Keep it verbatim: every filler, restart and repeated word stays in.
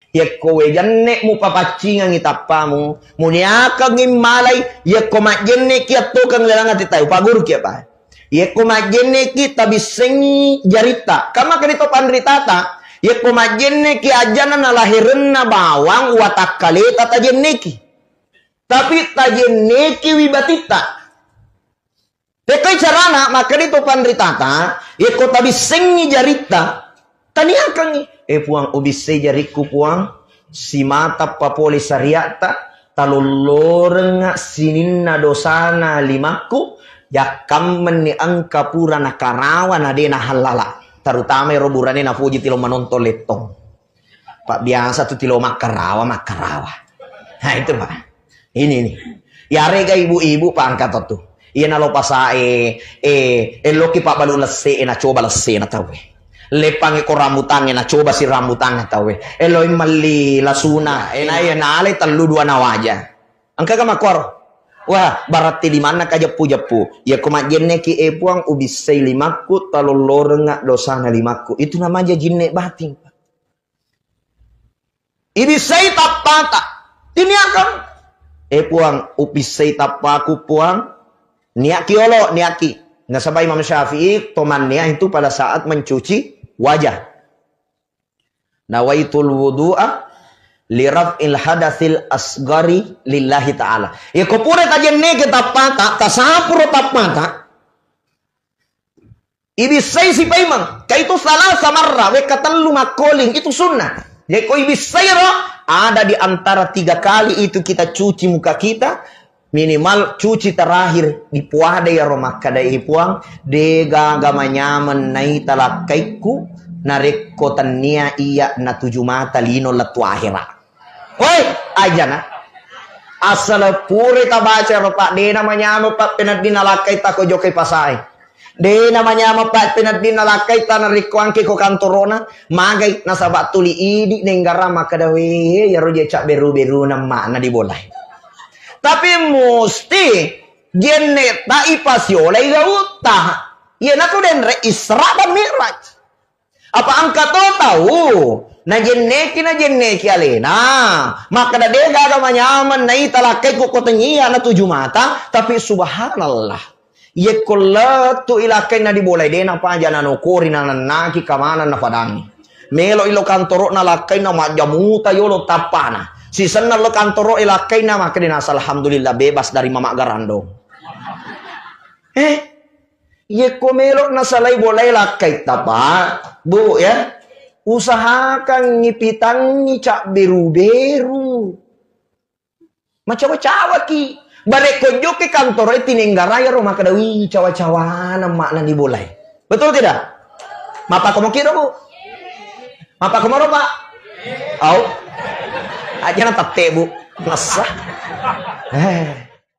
Yekko we jenne' mupapaccingengngi tappamu, muniakengngi malai, yekko majjenne' ki attokeng lalenna atitta, upaguru ki apa? Yekko majjenne' ki tabissengngi jaritta. Kamma kani to panritata, yekko majjenne' ki ajana nalaherenna bawang watakkaleta tajenne' ki. Tapi tajenne' ki wi batitta. Tekkoi carana, makkeda to panritata, yekko tabissengngi jaritta, taniakengngi. Eh, Puang, ubissei jarikku, Puang, simata papole syariatta, talollorengnga sininna dosana limakku, yakkammenni engka pura nakarawa na de nahallala. Terutama ero burane napoji tilo manontong lettong. Pak, biasa tu tilo makkarawa, makkarawa. Nah, itu, Pak. Ini nih. Yarega ibu-ibu, Pak, angka to tu. Iya nalo pasae, eh, eloki pabbalu lesse, eh, nacoba lesse na tauwe. Leppangi ko rambutangnge, nacoba si rambutangnge tauwe. Eloi melli lasuna, eh, na iya nale tellu dua nawaja. Engka ka makkoro. Wah, baratti di manna ka jeppu-jeppu. Iya ko majjenne ki, eh, Puang, ubissei limakku, talollorengnga dosana limakku. Itu namanya jinne batin, Pak. Ibissai tappata. Tiniakang. Eh, Puang, upissai tappaku, Puang. Niaki olo, niaki. Nasaba Imam Syafi'i, tomannia itu pada saat mencuci wajah. Nawaitul wudu'a liraf'il hadatsil asgari lillahi ta'ala. Ya, ko pura tajenne ke tappata, tasapuro tappata. Ibissai sipaimeng, ka itu salasa marra, wekka tellu makkoling, itu sunnah. Jadi ko ibissai ro, ada di antara tiga kali itu kita cuci muka kita, minimal cuci terakhir, dipuada ya ro makkada, "Eh, Puang, de gaga manyameng naita lakkaikku, narekko tennia iya natuju mata lino lettu akhera." Woi, ajana. Asal pura tabaca ro, Pak, dena manyameng, Pak, peneddinna lakkai tako jokai pasae. Dena manyameng, Pak, peneddinna lakkai tana rikko angke ko kantorona, magai nasaba tuli idi nenggara makkada, "We, yaro je cak beru-beruna mana dibolai." Tapi musti jenne ta ipasiolai gautta. Iyanatu denre Isra dan Mi'raj. Apa engka to tau najenneki, najenneki alena, makkeda, "De gaga manyameng naita lakkai ku ko tennia natuju mata," tapi subhanallah, yekko lettu i lakkainna dibolai, de napaja nanokori nanennaki kamaneng nafadangi. Melo ilo kantoro'na lakkainna majjamuta yolo tappana. Sisenna lo kantoro e lakkainna makkeda, "Alhamdulillah, bebas dari Mamak Garandong." Eh, Yekko melo nasalai bolai lakkaitta, Pak, Bu, ya, usahakangngi pitangngi cabberu-beru. Macawa-cawaki. Barekko jokki kantoro e tinenggarai ro makkeda, "Wih, cawa-cawana makna dibolai." Betul tidak? Mappakomo kiro, Bu? Mappakomoro, Pak? Au. Aja na tette, Bu. Massa. Eh.